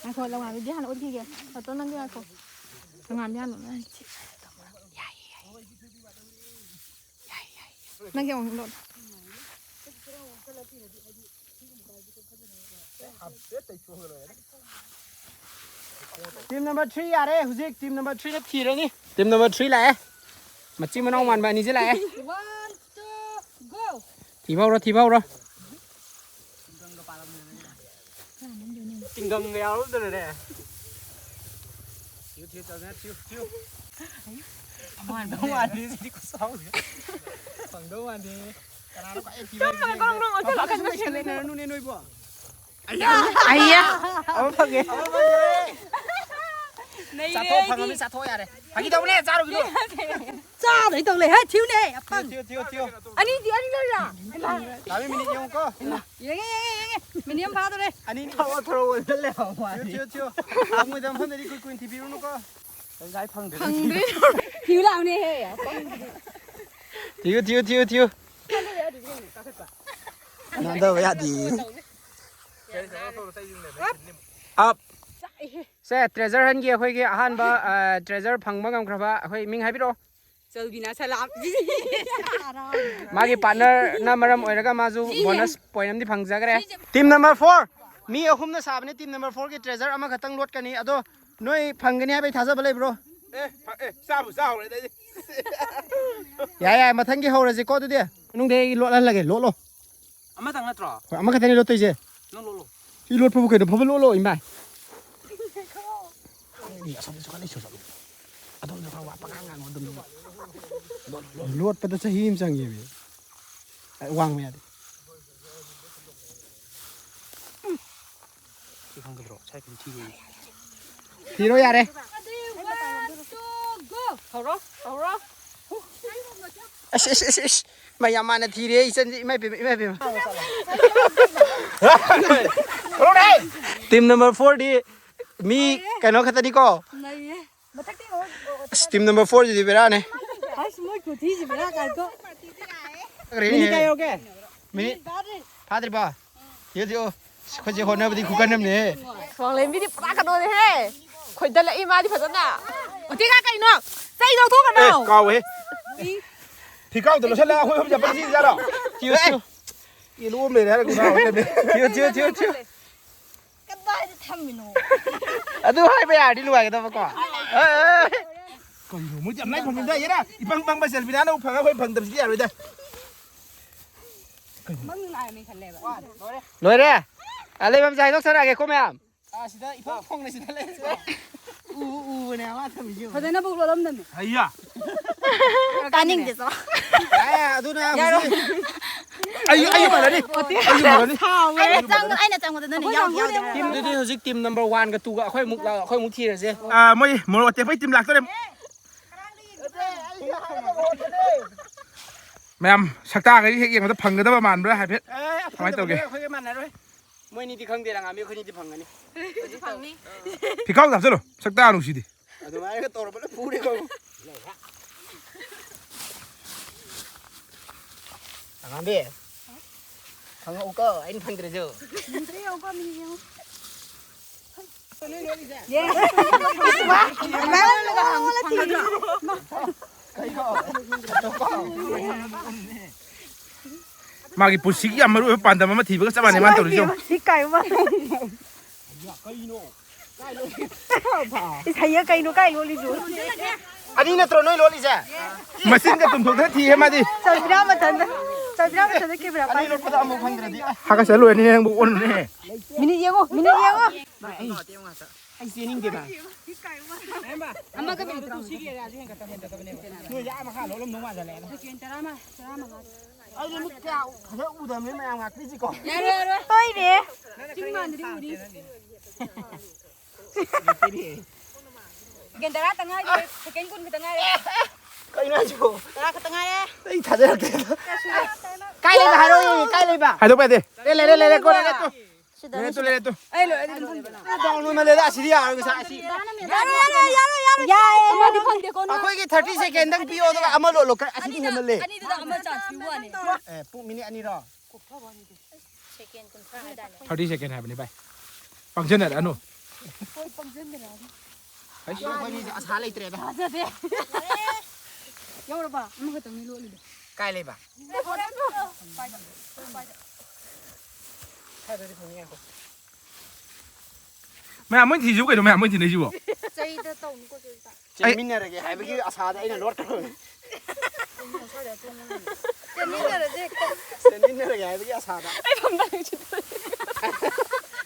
ꯉꯥꯏꯈꯣ, ꯂꯧꯉꯥꯕꯤꯗꯤ ꯍꯥꯟꯅ ꯎꯠꯈꯤꯒꯦ꯫ ꯐꯣꯇꯣ ꯅꯪꯒꯤ ꯉꯥꯏꯈꯣ꯫ ꯂꯧꯉꯥꯕꯤ ꯍꯥꯟꯅ ꯎꯠꯂꯣ꯫ ꯅꯪꯒꯤ ꯑꯃꯨꯛ ꯂꯣꯠꯂꯣ꯫ Team number three ꯌꯥꯔꯦ, ꯍꯧꯖꯤꯛ team number three ꯅ ꯊꯤꯔꯅꯤ꯫ Team number three ꯂꯥꯛꯑꯦ꯫ ꯃꯆꯤꯟ ꯃꯅꯥꯎ ꯃꯥꯟꯕ ꯑꯅꯤꯁꯦ ꯂꯥꯛꯑꯦ꯫ One, two, go! ꯊꯤꯕ ꯍꯧꯔꯣ, ꯊꯤꯕ ꯍꯧꯔꯣ꯫ ꯆꯤꯡꯒꯝꯒ ꯌꯥꯎꯔꯝꯗꯅꯅꯦ꯫ ꯊꯤꯌꯨ, ꯊꯤꯌꯨ, ꯇꯧꯗꯅ ꯊꯤꯌꯨ, ꯊꯤꯌꯨ꯫ ꯐꯪꯗꯧ ꯃꯥꯟꯗꯦ, ꯁꯤꯗꯤ ꯈꯨꯠꯁꯥꯎꯁꯦ꯫ ꯐꯪꯗꯧ ꯃꯥꯟꯗꯦ꯫ ꯀꯅꯥꯅꯣ ꯈ꯭ꯋꯥꯏ ꯊꯤꯕ ꯍꯥꯏꯁꯦ? ꯀꯔꯝꯕꯅꯣ ꯉꯥꯎꯁꯜꯂꯛꯀꯅꯣ ꯁꯦ꯫ ꯂꯩꯅꯔꯅꯨꯅꯦ ꯅꯣꯏꯕꯣ꯫ ꯑꯩꯌꯥ! ꯑꯃ ꯐꯪꯉꯦ꯫ ꯅꯩꯔꯦ ꯆꯥꯊꯣꯛ, ꯑꯩꯗꯤ꯫ ꯐꯪꯉꯃꯤ, ꯆꯥꯊꯣꯛ ꯌꯥꯔꯦ꯫ ꯐꯥꯒꯤ ꯇꯧꯕꯅꯦ, ꯆꯥꯔꯨꯒꯤꯅꯣ꯫ ꯆꯥꯗꯣꯏ ꯇꯧ ꯂꯩ ꯍꯦ, ꯊꯤꯌꯨꯅꯦ, ꯑꯄꯪ꯫ ꯊꯤꯌꯨ, ꯊꯤꯌꯨ, ꯊꯤꯌꯨ꯫ ꯑꯅꯤꯗꯤ, ꯑꯅꯤ ꯂꯩꯔꯥ? ꯂꯥꯕꯤ, ꯃꯤꯅꯤꯠ ꯌꯦꯡꯉꯨꯀꯣ꯫ ꯌꯦꯡꯉꯦ, ꯌꯦꯡꯉꯦ, ꯌꯦꯡꯉꯦ꯫ ꯃꯤꯅꯤꯠ ꯑꯃ ꯐꯥꯗꯣꯔꯦ꯫ ꯑꯅꯤꯅꯤ꯫ ꯊꯔꯣ, ꯊꯔꯣ ꯑꯣꯏꯅ ꯂꯩꯍꯧꯕ ꯊꯤꯌꯨ, ꯋꯥꯅꯤ꯫ ꯊꯤꯌꯨ, ꯊꯤꯌꯨ꯫ ꯐꯪꯉꯣꯏꯗꯕ ꯃꯐꯝꯗꯗꯤ ꯀꯨꯏ ꯀꯨꯏꯅ ꯊꯤꯕꯤꯔꯨꯅꯨꯀꯣ꯫ ꯉꯁꯥꯏ ꯐꯪꯗ꯭ꯔꯦ꯫ ꯐꯪꯗ꯭ꯔꯦ꯫ ꯊꯤꯌꯨ ꯂꯥꯎꯅꯦ ꯍꯦ, ꯑꯄꯪ꯫ ꯊꯤꯌꯨ, ꯊꯤꯌꯨ, ꯊꯤꯌꯨ, ꯊꯤꯌꯨ꯫ ꯅꯥꯟꯗꯕ ꯌꯥꯗꯦ꯫ ꯑꯞ꯫ ꯆꯥꯛꯏꯍꯦ꯫ ꯁꯦ, treasure huntꯀꯤ ꯑꯩꯈꯣꯏꯒꯤ ꯑꯍꯥꯟꯕ, ꯑ, treasure ꯐꯪꯕ ꯉꯝꯈ꯭ꯔꯕ ꯑꯩꯈꯣꯏ ꯃꯤꯡ ꯍꯥꯏꯕꯤꯔꯛꯑꯣ꯫ ꯆꯜꯕꯤꯅꯥ ꯁꯂꯥꯝ꯫ ꯃꯥꯒꯤ partnerꯅ ꯃꯔꯝ ꯑꯣꯏꯔꯒ ꯃꯥꯁꯨ bonus point ꯑꯃꯗꯤ ꯐꯪꯖꯈ꯭ꯔꯦ꯫ Team number four, ꯃꯤ ꯑꯍꯨꯝꯅ ꯁꯥꯕꯅꯦ꯫ Team number fourꯒꯤ treasure ꯑꯃꯈꯛꯇꯪ ꯂꯣꯠꯀꯅꯤ꯫ ꯑꯗꯣ ꯅꯣꯏ ꯐꯪꯒꯅꯤ ꯍꯥꯏꯕꯒꯤ ꯊꯥꯖꯕ ꯂꯩꯕ꯭ꯔꯣ? ꯑꯦ, ꯐ-, ꯑꯦ, ꯆꯥꯕꯨ ꯆꯥꯍꯧꯔꯦꯗ ꯑꯩꯗꯤ꯫ ꯌꯥꯏ, ꯌꯥꯏ, ꯃꯊꯪꯒꯤ ꯍꯧꯔꯁꯤꯀꯣ ꯑꯗꯨꯗꯤ꯫ ꯃꯅꯨꯡꯗ ꯑꯩ ꯂꯣꯠꯍꯜꯂꯒꯦ, ꯂꯣꯠꯂꯣ꯫ ꯑꯃꯇꯪ ꯅꯠꯇ꯭ꯔꯣ? ꯍꯣꯏ, ꯑꯃꯈꯛꯇꯅꯤ ꯂꯣꯠꯇꯣꯏꯁꯦ꯫ ꯅꯪ ꯂꯣꯠꯂꯣ꯫ ꯁꯤ ꯂꯣꯠꯄꯕꯨ ꯀꯩꯅꯣ? ꯐꯕ ꯂꯣꯠꯂꯣ, ꯏꯃꯥꯏ꯫ ꯑꯁꯣꯝꯗꯁꯨ ꯈꯔ ꯂꯩꯁꯣ, ꯆꯠꯂꯣ꯫ ꯑꯗꯣꯝꯗ ꯈꯔ ꯋꯥ ꯄꯉꯥꯡ ꯉꯥꯡꯉꯣ, ꯑꯗꯣꯝꯗ꯫ ꯂꯣꯠ-, ꯂꯣꯠ-, ꯂꯣꯠꯄꯗ ꯆꯍꯤ ꯑꯃ ꯆꯪꯉꯦꯃꯤ꯫ ꯑ, ꯋꯥꯡꯕ ꯌꯥꯗꯦ꯫ ꯁꯤ ꯈꯪꯒꯗ꯭ꯔꯣ? ꯁꯥꯏ ꯀꯨꯝ ꯊꯤꯔꯣꯏ꯫ ꯊꯤꯔꯣ ꯌꯥꯔꯦ꯫ One, two, go! ꯍꯧꯔꯣ, ꯍꯧꯔꯣ꯫ ꯑꯁ, ꯑꯁ, ꯑꯁ, ꯑꯁ꯫ ꯃꯌꯥꯝ ꯃꯥꯅ ꯊꯤꯔꯦ, ꯏꯆꯟꯁꯦ, ꯏꯃꯥꯏ ꯄꯦꯝꯃ, ꯏꯃꯥꯏ ꯄꯦꯝꯃ꯫ Team number fourꯗꯤ ꯃꯤ ꯀꯩꯅꯣ ꯈꯛꯇꯅꯤꯀꯣ꯫ ꯅꯩꯌꯦ꯫ ꯃꯊꯛꯇꯤ ꯑꯣ, ꯑꯣ, ꯑꯁ, team number fourꯁꯤꯗꯤ ꯕꯦꯔꯥꯅꯦ꯫ ꯑꯁ, ꯃꯣꯏ ꯈꯨꯊꯤꯁꯤ ꯕꯦꯔꯥ ꯀꯥꯏꯀꯣ꯫ ꯀꯔꯤꯅꯦ? Minute ꯀꯌꯥ ꯌꯧꯒꯦ? Minute ꯐꯥꯗ꯭ꯔꯤ꯫ ꯐꯥꯗ꯭ꯔꯤꯕꯣ? ꯌꯦꯡꯉꯣ, ꯌꯦꯡꯉꯣ꯫ ꯑꯩꯈꯣꯏꯁꯦ ꯍꯣꯠꯅꯕꯗꯤ ꯈꯨꯀꯟ ꯑꯃꯅꯦꯍꯦ꯫ ꯁ꯭ꯋꯥꯡꯂꯦꯝꯕꯤꯗꯤ ꯄꯨꯔꯥ ꯀꯩꯅꯣꯅꯦꯍꯦ꯫ ꯈꯣꯏꯗꯠꯂꯛꯏ ꯃꯥꯗꯤ ꯐꯖꯅ꯫ ꯑꯣꯇꯤꯒ ꯀꯩꯅꯣ? ꯆꯩ ꯂꯧꯊꯣꯛꯀꯅꯣ꯫ ꯑꯦ, ꯀꯥꯎꯋꯦ꯫ ꯊꯤꯀꯥꯎꯗ ꯂꯣꯏꯁꯜꯂꯒ ꯑꯩꯈꯣꯏ ꯑꯍꯨꯝ ꯆꯠꯄ ꯁꯤꯖꯥꯔꯣ? ꯊꯤꯌꯨ, ꯊꯤꯌꯨ꯫ ꯑꯦ, ꯂꯣꯝ ꯂꯩꯔꯦ ꯍꯥꯏꯔꯒ ꯉꯥꯎꯔꯦ꯫ ꯊꯤꯌꯨ, ꯊꯤꯌꯨ, ꯊꯤꯌꯨ, ꯊꯤꯌꯨ꯫ ꯀꯗꯥꯏꯗ ꯊꯝꯃꯤꯅꯣ? ꯑꯗꯨ ꯍꯥꯏꯕ ꯌꯥꯔꯗꯤ ꯅꯨꯡꯉꯥꯏꯒꯗꯕꯀꯣ꯫ ꯑꯦ, ꯑꯦ, ꯑꯦ꯫ ꯀꯩꯅꯣ, ꯃꯣꯏꯗꯤ ꯌꯥꯝ ꯂꯥꯏ ꯐꯪꯉꯤꯗ, ꯌꯦꯔꯥ꯫ ꯏꯄꯪ ꯄꯪꯕ ꯆꯦꯜꯕꯤꯅꯥꯅ ꯑꯃꯨꯛ ꯐꯪꯉꯒ ꯑꯩꯈꯣꯏ ꯐꯪꯗꯕꯁꯤꯗꯤ ꯌꯥꯔꯣꯏꯗ꯫ ꯃꯪ ꯅꯨꯡꯉꯥꯏꯔꯝꯃꯤ ꯈꯜꯂꯦꯕ꯫ ꯂꯣꯏꯔꯦ꯫ ꯑ, ꯂꯩꯐꯝꯁꯦ ꯍꯥꯏꯗꯣꯛꯆꯔꯛꯑꯒꯦꯀꯣ, ꯃꯌꯥꯝ꯫ ꯑ, ꯁꯤꯗ ꯏꯐꯣꯡ ꯐꯣꯡꯅ ꯁꯤꯗ ꯂꯩꯔꯤꯁꯦ꯫ ꯎ, ꯎ, ꯎꯕꯅꯦ ꯃꯥ ꯊꯝꯃꯤꯁꯦ꯫ ꯐꯖꯅꯕꯨ ꯂꯣꯠꯂꯝꯗꯕꯅꯤ꯫ ꯍꯩꯌꯥ꯫ ꯇꯥꯅꯤꯡꯗꯦ, ꯆꯣ꯫ ꯌꯥꯔꯦ, ꯑꯗꯨꯅ ꯌꯥꯔꯣꯏ꯫ ꯍꯧꯖꯤꯛ ꯑꯩ, ꯑꯩ ꯃꯥꯜꯂꯅꯤ꯫ ꯑꯩ ꯃꯥꯜꯂꯅꯤ꯫ ꯁꯥꯎꯋꯦ꯫ ꯑꯩꯅ ꯆꯪ-, ꯑꯩꯅ ꯆꯪꯕꯗ ꯅꯪꯅ ꯌꯥꯎꯗꯤ ꯌꯥꯎꯗꯦ꯫ Teamꯗꯨꯗꯤ ꯍꯧꯖꯤꯛ team number oneꯒ twoꯒ ꯑꯩꯈꯣꯏ ꯑꯃꯨꯛ ꯂꯥꯛ-, ꯑꯩꯈꯣꯏ ꯑꯃꯨꯛ ꯊꯤꯔꯁꯦ꯫ ꯑ, ꯃꯣꯏ ꯃꯣꯔꯣꯛ ꯑꯇꯦꯛꯄꯒꯤ team ꯂꯥꯛꯇꯣꯔꯦ꯫ ꯃꯌꯥꯝ ꯁꯛꯇꯥꯈꯩ ꯍꯦꯛ ꯌꯦꯡꯕꯗ ꯐꯪꯒꯗꯕ ꯃꯥꯟꯕ꯭ꯔꯥ ꯍꯥꯏꯐꯦꯠ? ꯑꯦ, ꯀꯃꯥꯏꯅ ꯇꯧꯒꯦ? ꯑꯩꯈꯣꯏꯒ ꯃꯥꯟꯅꯔꯣꯏ꯫ ꯃꯣꯏꯅꯤꯗꯤ ꯈꯪꯗꯦ, ꯂꯪꯉꯥꯝꯕꯤ, ꯑꯩꯈꯣꯏꯅꯤꯗꯤ ꯐꯪꯒꯅꯤ꯫ ꯐꯪꯅꯤ꯫ ꯐꯤꯈꯥꯎꯗ ꯍꯥꯞꯆꯜꯂꯣ, ꯁꯛꯇꯥ ꯅꯨꯡꯁꯤꯗꯦ꯫ ꯑꯗꯨꯃꯥꯏꯅꯒ ꯇꯧꯔꯕꯅ ꯐꯨꯔꯦꯀꯣ꯫ ꯂꯪꯉꯥꯝꯕꯤ, ꯐꯪꯉꯛꯎꯀꯣ, ꯑꯩꯅ ꯐꯪꯗ꯭ꯔꯁꯨ꯫ ꯌꯦꯡꯉꯨꯀꯣ, ꯃꯤꯅꯤꯠ ꯌꯦꯡꯉꯨ꯫ ꯃꯥꯒꯤ ꯄꯨꯟꯁꯤꯒꯤ ꯌꯥꯝ ꯃꯔꯨ ꯑꯣꯏꯕ ꯄꯥꯟꯗꯝ ꯑꯃ ꯊꯤꯕꯒ ꯆꯞ ꯃꯥꯟꯅꯩ ꯃꯥꯅ ꯇꯧꯔꯤꯁꯦ ꯌꯦꯡꯉꯨ꯫ ꯏꯀꯥꯏꯕ ꯃꯥ꯫ ꯏꯁ, ꯍꯩꯌꯦ, ꯀꯩꯅꯣ ꯀꯥꯏ ꯂꯣꯠꯂꯤꯗꯨ? ꯑꯅꯤ ꯅꯠꯇ꯭ꯔꯣ ꯅꯣꯏ ꯂꯣꯠꯂꯤꯁꯦ? ꯃꯆꯤꯟꯒ ꯇꯨꯝꯊꯣꯛꯇꯅ ꯊꯤꯍꯦ ꯃꯥꯗꯤ꯫ ꯆꯧꯗ꯭ꯔꯥ ꯃꯊꯟꯗ, ꯆꯧꯗ꯭ꯔꯥ ꯃꯊꯟꯗ ꯀꯦꯃꯦꯔꯥ ꯑꯅꯤ ꯄꯥꯏ꯫ ꯂꯣꯠꯄꯗ ꯑꯃꯨꯛ ꯐꯪꯗ꯭ꯔꯗꯤ꯫ ꯍꯥꯒꯠꯆ ꯂꯣꯏꯔꯅꯤ ꯅꯪꯕꯨ ꯑꯣꯟꯅꯅꯦ꯫ ꯃꯤꯅꯤꯠ ꯌꯦꯡꯉꯣ, ꯃꯤꯅꯤꯠ ꯌꯦꯡꯉꯣ꯫ ꯑꯩ ꯆꯦꯟꯅꯤꯡꯗꯦꯕ꯫ ꯑꯃꯒ ꯃꯤꯅꯤꯠ ꯇꯔꯥꯃꯉꯥ꯫ ꯅꯣꯏꯁꯦ ꯑꯥ ꯃꯈꯥ ꯂꯣꯠꯂꯝꯗꯧ ꯃꯥꯟꯁꯤꯜꯂꯛꯑꯦꯗ꯫ ꯁꯦꯀꯦꯟ ꯇꯔꯥꯃ-, ꯇꯔꯥꯃꯉꯥ꯫ ꯑꯩꯗꯤ ꯃꯤꯠ ꯀꯌꯥ ꯐꯖꯅ ꯎꯗꯕꯅꯤꯅ ꯃꯌꯥꯝ ꯉꯥꯛꯇꯣꯏꯁꯤꯀꯣ꯫ ꯌꯥꯔꯣꯏ, ꯌꯥꯔꯣꯏ꯫ ꯍꯣꯏꯅꯦ꯫ ꯆꯤꯡ ꯃꯥꯟꯗꯗꯤ ꯎꯅꯤ꯫ ꯁꯦꯀꯦꯟ ꯇꯔꯥ ꯈꯛꯇ ꯉꯥꯏꯔꯦ꯫ ꯁꯦꯀꯦꯟ ꯀꯨꯟ ꯈꯛꯇ ꯉꯥꯏꯔꯦ꯫ ꯀꯩꯅꯣ ꯍꯥꯏꯁꯤꯕꯣ? ꯇꯔꯥ ꯈꯛꯇ ꯉꯥꯏꯔꯦ꯫ ꯑꯩ ꯊꯥꯖꯔꯛꯇꯦ꯫ ꯀꯌꯥ ꯁꯨꯔꯦ? ꯀꯥꯏ ꯂꯩꯕ ꯍꯥꯏꯔꯛꯑꯣ, ꯀꯥꯏ ꯂꯩꯕ? ꯍꯥꯏꯗꯣꯛꯄ ꯌꯥꯗꯦ꯫ ꯑꯦ, ꯂꯩꯔꯦ, ꯂꯩꯔꯦ, ꯀꯣꯟꯅ ꯂꯩꯔꯦ ꯇꯨ꯫ ꯁꯤꯗ ꯂꯩꯔꯦ ꯇꯨ, ꯂꯩꯔꯦ ꯇꯨ꯫ ꯑꯩ ꯂꯣꯏꯔꯦ ꯑꯗꯨꯝ ꯊꯝꯖꯤꯜꯂꯣ꯫ ꯗꯥꯎꯟꯂꯣꯗ ꯂꯩꯔꯦ, ꯑꯁꯤꯗꯤ ꯌꯥꯔꯣꯏ, ꯉꯁꯥꯏ ꯑꯁꯤ꯫ ꯌꯥꯔꯣꯏ, ꯌꯥꯔꯣꯏ, ꯌꯥꯔꯣꯏ, ꯌꯥꯔꯣꯏ꯫ ꯌꯥꯏꯌꯦ, ꯑꯃꯗꯤ ꯐꯪꯗꯦꯀꯣ, ꯅꯣꯏ꯫ ꯑꯩꯈꯣꯏꯒꯤ thirty second ꯗꯪ ꯄꯤꯌꯣ, ꯑꯗꯨꯒ ꯑꯃ ꯂꯣꯠꯂꯣ, ꯈꯔ ꯑꯁꯤꯗꯤ ꯑꯅꯤꯗ, ꯍꯦꯟꯃꯜꯂꯦ꯫ ꯑꯅꯤꯗꯨꯗ ꯑꯃ chance ꯄꯤꯕ ꯋꯥꯅꯤ꯫ ꯑꯦ, ꯄꯨꯡ ꯃꯤꯅꯤꯠ ꯑꯅꯤꯔꯣ? ꯁꯦꯀꯦꯟ ꯀꯨꯟꯊ꯭ꯔꯥ ꯍꯥꯏꯗꯥꯏꯅꯦ? Thirty second ꯍꯥꯏꯕꯅꯤ ꯚꯥꯏ꯫ ꯄꯪꯖꯟꯅꯔꯛꯑꯅꯨ꯫ ꯍꯣꯏ, ꯄꯪꯖꯟꯅꯔꯛꯑꯅꯨ꯫ ꯑꯩꯁ꯫ ꯑꯩꯈꯣꯏꯅꯤꯁꯦ ꯑꯁꯥ ꯂꯩꯇ꯭ꯔꯦꯗ꯫ ꯊꯥꯖꯗꯦ꯫ ꯌꯧꯔꯕ? ꯑꯃꯈꯛꯇꯪꯅꯤ ꯂꯣꯠꯂꯤꯗꯣ꯫ ꯀꯥꯏ ꯂꯩꯕ? ꯁ꯭ꯋꯥꯏꯗꯗꯤ ꯐꯪꯅꯤ, ꯉꯥꯏꯈꯣ꯫ ꯃꯌꯥꯝ ꯃꯣꯏ ꯊꯤꯁꯤꯕꯨ ꯀꯩꯅꯣ, ꯃꯌꯥꯝ ꯃꯣꯏ ꯊꯤꯅꯩꯁꯤꯕꯣ? ꯆꯩꯗ ꯇꯧꯅꯨꯀꯣ, ꯆꯩꯗ꯫ ꯑꯩ ꯆꯦꯟꯃꯤꯟꯅꯔꯒꯦ ꯍꯥꯏꯕꯒꯤ ꯑꯁꯥꯗ ꯑꯩꯅ ꯂꯣꯠꯈ꯭ꯔꯕꯅꯤ꯫ ꯆꯦꯟꯃꯤꯟꯅꯔꯁꯦ ꯍꯦꯛꯇ꯫ ꯆꯦꯟꯃꯤꯟꯅꯔꯒꯦ ꯍꯥꯏꯕꯒꯤ ꯑꯁꯥꯗ꯫ ꯑꯩ ꯐꯝꯕ ꯂꯩꯁꯤꯗ꯫